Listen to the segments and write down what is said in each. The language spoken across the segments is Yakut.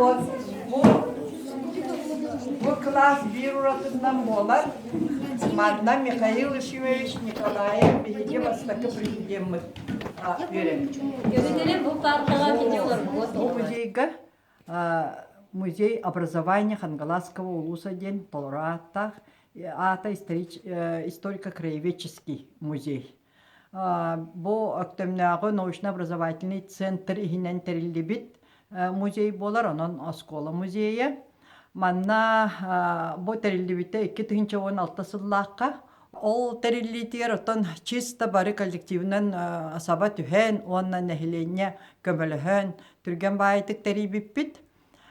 Вот бу бу кылаас биир уратынан буолар. Манна Михаил Ефимович Николаев биһиги бастакы президеммит үөрэммит. Бу паартаҕа кини олорбут. Бу музейга музей образования Хангаласского улуса диэн толору ааттаах аата историко-краеведческий музей. Бу Өктөмнөөҕү научно-образовательный центр иһинэн тэриллибит музей буолар, онон оскуола музейа. Манна бу тэриллибитэ 2016 сыллаахха. Ол тэриллиитигэр оттон чисто бары коллективынан саба түһэн уонна нэһилиэнньэ көмөлөһөн түргэн баайытык тэрийбиппит.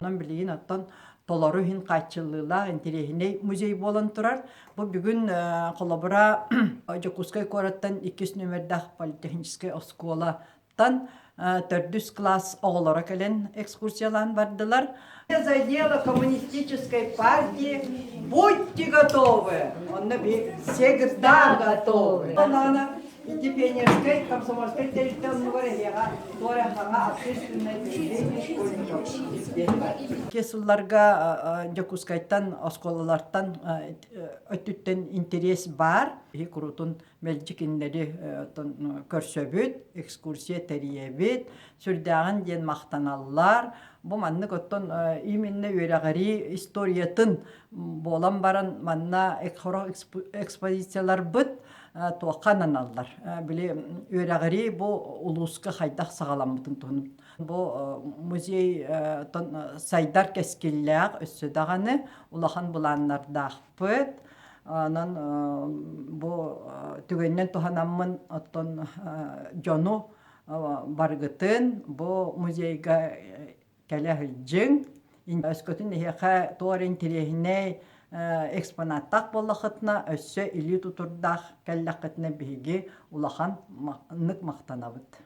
Онон билигин оттон толору иһин хааччыллыылаах интэриэһинэй музей буолан турар. Бу бүгүн холобура Дьокуускай куораттан иккис нүөмэрдээх политехническай оскуолаттан төрдүс класс оҕолоро кэлэн экскурсиялаан бардылар. За дело коммунистической партии будьте готовы! Онно всегда готовы! Ити пионерскай, комсомольскай тэрилтэ оннугар эһиэхэ туора хаҥа общественное движение школьников диэн бар. Ити сылларга Дьокуускайтан, оскуолалартан өттүттэн интэриэс баар. Биһи курутун мэлдьи кинилэри көрсөбүт, экскурсия тэрийэбит, сүрдээҕин диэн махтаналлар. Бу маннык оттон именно үөрэҕирии историятын буолан баран манна хорох экспозицияларбыт туохха ананаллар. Били үөрэҕирии бу улууска хайдах саҕаламмытын туһунан. Бу музей сайдар кэскиллээх өссө даҕаны улахан былааннардаахпыт. Онон бу түгэнинэн туһанаммын оттон дьону барыгытын бу музейга кэлэ сылдьыҥ. Өскөтүн эһиэхэ туох эрэ интэриэһинэй экспонаттаах буоллаххытына, өссө илии тутурдаах кэллэххитинэ биһиги улаханнык махтанабыт.